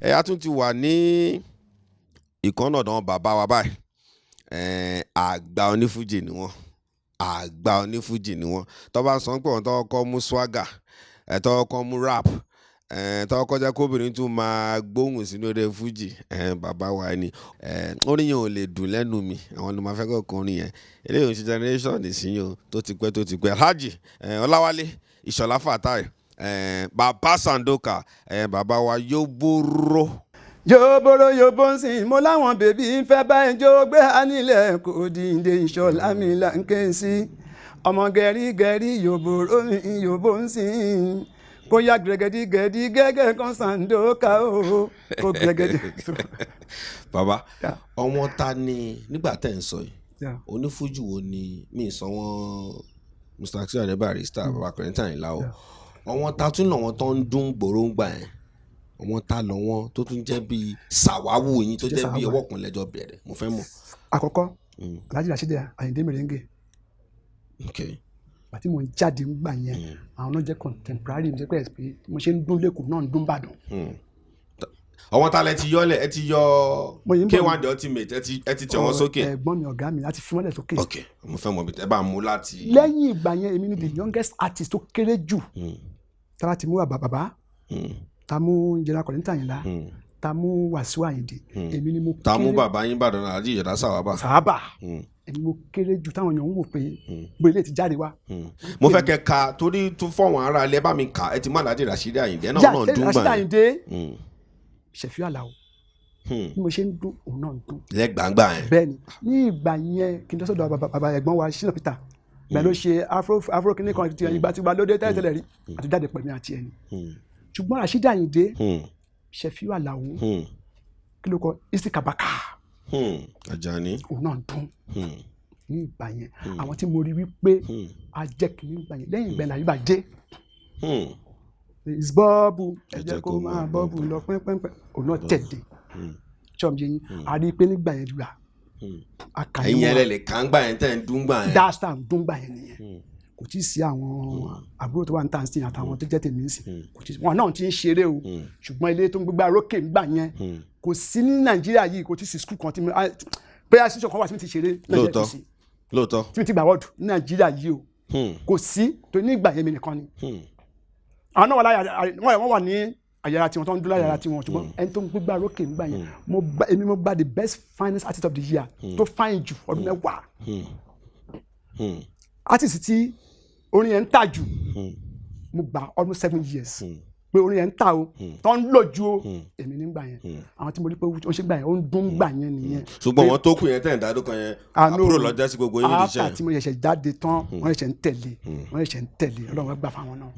Ẹ á tún ti wà ní ìkànnà ọ̀dọ̀ bàbá wa báyìí. Àgbà onífújì ni wọ́n, àgbà onífújì ni wọ́n. Tó bá ń sọ pé wọ́n tó kọ́ mú swagger ẹ̀, tó kọ́ mú rap ẹ̀, tó kọ́ jẹ́ kóbìnrin tún máa gbóhùn sínú eré fújì ẹ̀, bàbá wa ni. Orin yẹn ò lè dùn lẹ́nu mi, àwọn ló máa fẹ́ kọ́ orin yẹn. Eléyìí ò ń ṣe generation ìsinyìí o, tó ti pẹ́, tó ti pẹ́. Alhaji Ọláwálé Ìṣọ̀lá Fatai, bàbá Sandoka, bàbá wa Yóbóró. Yóbóró yóbó ń sìn mo láwọn baby ń fẹ́ báyìí jó gbé a nílẹ̀ kò dìde. Ìṣọ̀lá mi là ń ké sí ọmọ gẹ̀rígẹ̀rí. Yóbóró mi yóbó ń sìn kó yá gẹ̀gẹ̀dí gẹ̀dí gẹ́gẹ́ kan Sandoka o kó gẹ̀gẹ̀dí. Bàbá, ọmọ ta ni nígbà tẹ̀ ń sọ yìí? Onífújì wo ni mí sọ wọ́n? Mr. Sikiru Ayinde Barrister, bàbá Kollington Àyìnlá o. Àwọn ta tún lọ́wọ́ tó ń dún gbòróngbà yẹn? Àwọn ta lọ́wọ́ tó tún jẹ́ bíi sàwáwù yín, tó jẹ́ bíi ọwọ́ kan lẹ́jọ́ bẹ̀rẹ̀? Mo fẹ́ mọ̀. Àkọ́kọ́, Alhaji Rasheed Ayinde Merengue. Àti mo ń jáde ńgbà yẹn, àwọn náà jẹ́ contemporary mi, jẹ́ pé mo ṣe ń dún lẹ́kọ̀ọ́ náà ń dún Ìbàdàn. Àwọn ta lẹ ti yọlẹ̀? Ẹ ti yọ Mo yìí ń bọ̀. K1 The Ultimate, ẹ ti tẹ̀ wọ́n sókè. Ẹ̀gbọ́n mi, ọ̀gá mi, láti fi wọ́n lẹ̀ sókè. Ok, mo fẹ́ mọ̀ bí ẹ bá mú láti. Lẹ́yìn ìgbà yẹn, èmi ni the youngest artist tó kéré jù tá a ti mú bàbá bàbá, tá a mú General Kollington Àyìnlá, tá a mú Wàsíù Àyìndé, èmi ni mo Ta mú kéré. Bàbá yín Bàdàn, Alhaji Ìyọ̀dá Sàwábà. Sàábà. Èmi mo kéré jù táwọn èèyàn ń wò pé bóyá ilé ti jáde wá. Mo fẹ́ kẹ́ ka torí tún fọ̀wọ́n ara ilẹ̀ bá mi kà. Ẹ ti mú Alhaji Rasheed Àyìndé náà náà dún Rasheed gbà yẹn. Àyìndé, Ṣẹ̀fíù Àlàó. Bí mo ṣe ń dún, òun náà ń dún. Lẹ́gbàgbà yẹn. Bẹ́ẹ̀ni, ní ìgbà yẹn, kí n tó sọ̀dọ̀ bàbá bàbá ẹ̀gbọ́n wa Shina Peter, bẹ́ẹ̀ ló ṣe afro afro kìíní kan ti ìgbà tí wà lóde tẹ́lẹ̀tẹ́lẹ̀ rí àti jáde pẹ̀lú àti ẹni. Ṣùgbọ́n Rasheed Àyìndé, Ṣẹ̀fíù Àlàó, kí ló kọ, Isi Kabaka, Àjàní. Òun náà ń dún ní ìgbà yẹn. Àwọn tí mo rí wípé a jẹ́ kìíní ìgbà yẹn. Lẹ́yìn ìgbà yẹn làyíbá dé. Is bubble, ẹ jẹ́ kó máa bubble lọ pẹ́ńpẹ́ńpẹ́. Òun náà tẹ̀lé ṣọ́ọ̀mù yẹn. A rí i pé nígbà yẹn dùgbà a kà ní Ẹ̀yin wọn. ẹlẹ́lẹ̀ kà ń gbà yẹn tẹ̀ ń dún gbà yẹn. Dáásítà ń dún gbà yẹn nìyẹn. Kò tí ì sí àwọn àbúrò tó wà ní tàǹsì àtàwọn tó jẹ́ tèmi ń sìn, kò tí ì wọn náà ti ń ṣeré o. Ṣùgbọ́n ilé tó ń gbégbá rókè ńgbà yẹn, kò sí ní Nàìjíríà yìí. Kò tí ì sí school kan tí mi bóyá sísọ kan wà tí mi ti ṣeré ní Nàìjíríà. Lóòótọ́. Kò sí Lóòótọ́. tí mi ti gbà wọ́ọ̀dù ní Nàìjíríà yìí o. Kò sí tó ní ìgbà yẹn, mi nìkan ni. Àwọn náà wà láyà, wọ́n wà ní àyàrá tiwọn tó ń dúró láyàrá tiwọn. Ṣùgbọ́n ẹni tó ń gbégbá rókè ńgbà yẹn, mo gba, èmi mo gba the best finest artist of the year tó fine jù ọdún 10. Artist tí orin yẹn ń tà jù, mo gba almost 7 years pé orin yẹn ń tà o, tó ń lò ju o, èmi nígbà yẹn. Àwọn tí mo rí pé ó ń ṣe gbà yẹn, ó ń dún gbà yẹn nìyẹn. Ṣùgbọ́n wọn tó kù yẹn tẹ̀ ń dádó kan yẹn, Ah, no. àbúrò lọ́jọ́ sí gbogbo yín nídìí After iṣẹ́. tí mo ṣẹ̀ṣẹ̀ jáde tán, wọ́n ṣẹ̀ṣẹ̀ ń tẹ̀lé, wọ́n ṣẹ̀ṣẹ̀ ń tẹ̀lé. Ọlọ́run gbà fáwọn náà.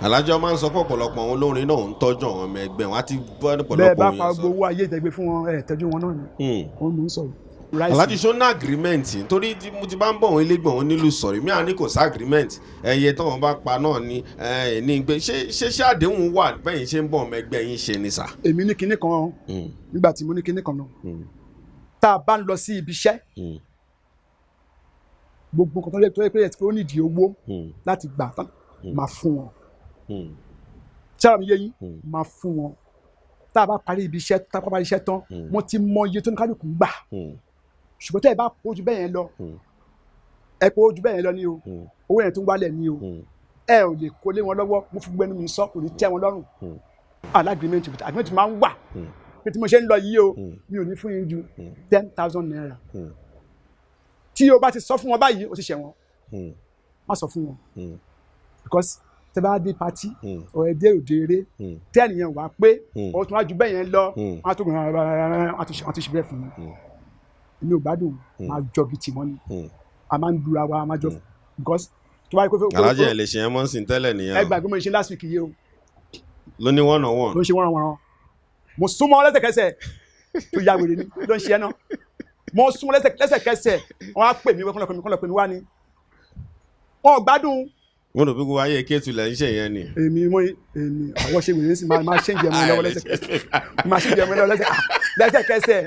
Alájọ máa ń sọ pé ọ̀pọ̀lọpọ̀ àwọn olórin náà ń tọ́jú àwọn ọmọ ẹgbẹ́ wọn á ti bọ́ ní Bẹ́ẹ̀ ọ̀pọ̀lọpọ̀ bá pa èèyàn gbogbo sọ. owó ayé ìtẹ́gbẹ́ fún wọn, ẹ̀ tẹ́jú wọn náà ni. Wọ́n mú un sọ̀rọ̀. Alhaji, ṣó ní agreement? Torí tí mo ti bá ń bọ̀ wọn ilégbọ̀n wọn nílùú sọ̀rí mi à ní kò sí agreement, ẹyẹ tí wọ́n bá pa náà ni ẹ ní gbé. Ṣé àdéhùn wà bẹ́yìn ṣe ń bọ̀ ọmọ ẹgbẹ́ yín ṣe ni sà? Èmi ní kinní kan. Nígbà tí mo ní kinní kan náà, tá a bá ń lọ sí ibi iṣẹ́, gbogbo nǹkan tó yẹ pé ó nídìí owó láti gbà tán, máa fún wọn. Ṣáà mi yé yín? Máa fún wọn. Tá a bá parí ibi iṣẹ́, tá a bá parí iṣẹ́ tán, mo ti mọ iye tó ní kálukú ń gbà. Ṣùgbọ́n tẹ́ ẹ bá kó ju bẹ́ẹ̀ yẹn lọ, ẹ kó ju bẹ́ẹ̀ yẹn lọ ní o, owó yẹn tún wálẹ̀ ní o, ẹ ò lè kó lé wọn lọ́wọ́. Mo fi gbẹnu mi sọ, kò ní tẹ́ wọn lọ́rùn. Alágrímẹ̀ntì, agreement máa ń wà pé tí mo ṣe ń lọ yìí o, mi ò ní fún yín ju ₦10,000. Tí o bá ti sọ fún wọn báyìí, o ti ṣẹ̀ wọ́n. Má sọ fún wọn, because tẹ́ bá dé party ọ̀ ẹ dé òde eré, tẹ́ ẹnìyẹn wà pé o tún wá ju bẹ́ẹ̀ yẹn lọ, wọ́n á tún wọ́n á tún ṣe bẹ́ẹ̀ fún mi. Èmi ò gbádùn, máa jọ bíi tiwọn ni. A máa ń dura wa, a máa jọ, because tó bá yẹ kó Alájẹ ẹ̀ lè ṣe yẹn mọ́ sí tẹ́lẹ̀ nìyẹn. Ẹ gbàgbé mo ṣe last week yìí o. Ló ní one on one. Ló ń ṣe wọ́n wọ́n. Mo súnmọ́ lẹ́sẹ̀kẹsẹ̀, tó ya wèrè ni ló ń ṣe ẹ́ náà. Mo súnmọ́ lẹ́sẹ̀kẹsẹ̀, wọ́n á pè mí, wọ́n kọ́ lọ pè mí wá ni wọn ò gbádùn. Wọ́n rò pé kó wáyé kéétù lẹ́ ń ṣe yẹn ni. Èmi mo èmi àwọn ṣe wèrè sí máa ṣe ń jẹun lọ́wọ́ lẹ́sẹ̀kẹsẹ̀, máa ṣe ń jẹun lọ́wọ́ lẹ́sẹ̀kẹsẹ̀.